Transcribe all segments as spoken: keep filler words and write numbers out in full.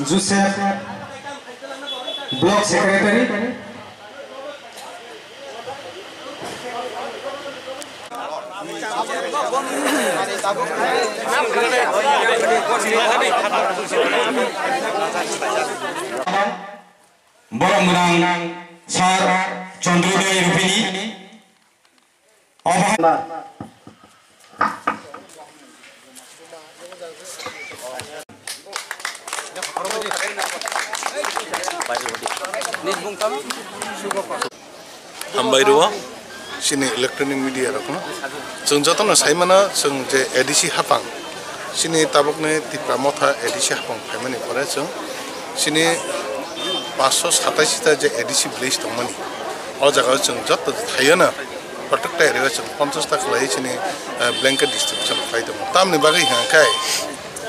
Joseph, Block Secretary. Borok gwnang Sir Chandrodoy Rupini. Obo Hambai rwo. Chini electronic media rokno chwng jotono sai mano, chwng je A D C hapang, chini tabukni Tipra Motha A D C hapang phaimani pore chwng chini paanch sho satais ta je A D C village tongmani, o jaga o chwng joto thaiyano protecta area o chwng ponchash ta khlai chini, eh, blanket distribution khlai tongo. Tamni bagwi hwnkhe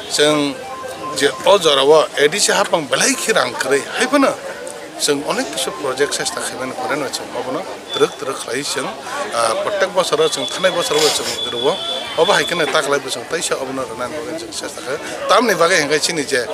chwng je o jora o A D C hapang belai khe rang kwrwi, hai phano chwng onek kisu project chesta khaimani pore no chwng obono twrwk twrwk khlai chwng, ah, prottek bosoro chwng thanai bosoro bo chwng rwo. Obo hai kheno taklai bo chwng teisa obono rwnani bagwi chwng chesta khlai. Tamni bagwi hwnkhe chini je,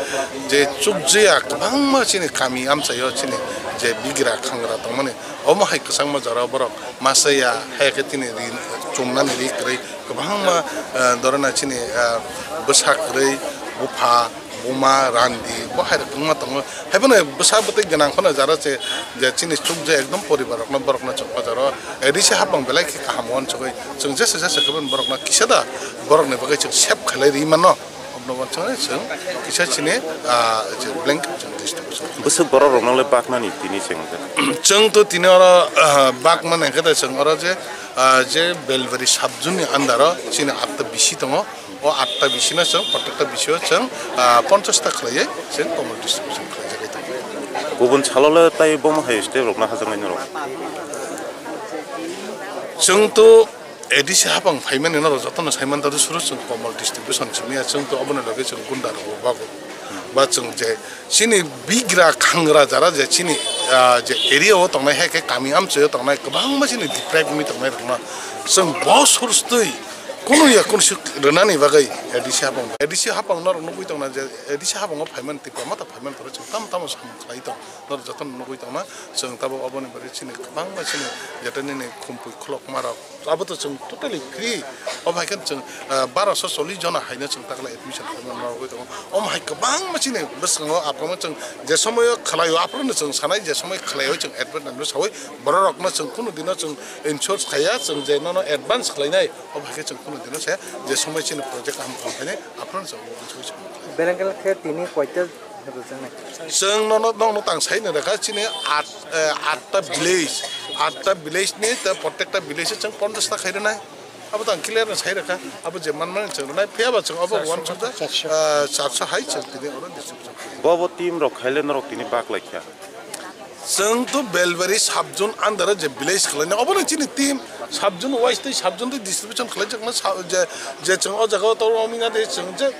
je chukjaya kwbangma chini kami amchaio chini je bigra khangra tongmani, omo hai kwchangma jora borok masa ya, hai khe chini ri chumnani ri kwrwi kwbangma, eh, dorona chini, eh, bwsa kwrwi, bupha, buma, randi, bo hai rok wngma tongo. Haiphano bwsa bwtwi gwnang phano jara se je chini chukjak ekdom poribar rokno borokno chwng o jaro A D C hapang belai khe kaham uansugwi chwng jesa jesa khe borokno kisa da borokni bagwi chwng save khlai rwi mano. Obono uansugwi chwng kisa chini, ah, je blanket chwng distribution. Bwswk borok rokno le baknani tini chwng je. Chwng to tini oro, ah, bakmani hwnkhe da chwng oro je, ah, je Belbari subzone ni under o chini atta bisi tongo. O atta bisino chwng, prottekta bisio chwng, ah, ponchash ta khlaiwi chwng komol distribution khlaijagwi tongo. Kubun salo le tai bomo hai step rokno hajaknai norok. Chwng to A D C hapang phaimani norok jotono saiman tado suru chwng komol distribution simiya chwng to oboni loge chwng gunda rok bago. Ba chwng je chini bigra khangra jara je chini, ah, je area o tongnai hai khe kami amchoi o tongnai kwbangma chini deprive wngwi tongnai rokno chwng bo source twi Kunu ya kunu suk rwnani bagwi A D C hapang, A D C hapang norok nugwi tongna je A D C hapango phaimani Tipra Motha phaimani pore chwng tamo tamo samung khlai tong, norok jotono nugwi tongna chwng tabuk oboni bagwi chini kwbangma chini jeta nini khumpui khulokma rok abo to chwng totally free. Obo hai khe chwng, ah, baro so chollish jona haino chwng takla admission khlaimani norok tongo. Omo hai kwbangma chini bwskango aphano chwng je somoyo khlaio aphano chwng sanai je somoi khlaio chwng advert nangno sawi borok rokno chwng kunu dino chwng ensure khaiya chwng je nono advance khlainai. Obo hai khe chwng kunu dino se je somoi chini project kaham kaham khainai, aphano chwng uansugwi se. Beleng beleng khe tini koita rwjaknai? Chwng nono, nokno tang sai no rekha, chini at, eh, atta village, atta village ni te prottekta village chwng ponchash ta khai rwnai. Abo tang clear no sai rekha, abo je manmani chwng rwnai, phiya ba chwng abo uansukjak, eh, charso hai chwng tini oro distribution. Bobo team rok khaile norok tini bak lai kha. Chwng to Belbari subzone under o je village khwlaina, obono chini team subzone wise tei subzone tei distribution khwlaijakna sa-, je, je chwng o jaga o tongo wngya de chwng je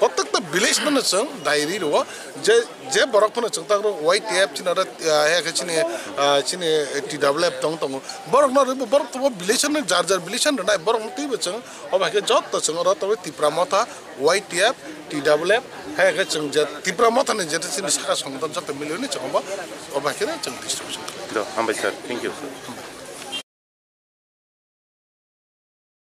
prottekta village no chwng diary rwo je, je borok phano chwng tak rwo Y T F chini oro, ah, hai khe chini, ah, chini T W F tong tongo borok no rwbo borok to village no jar jar village no rwnai borok no twibo chwng obo hai khe joto chwng oro to Tipra Motha Y T F, T W F, hai khe chwng je Tipra Motha ni je chini saka songwthon joto miliyoni chwng obo, obo hai khe chwng distribution khlai. Do, hambai sir. Thank you, sir.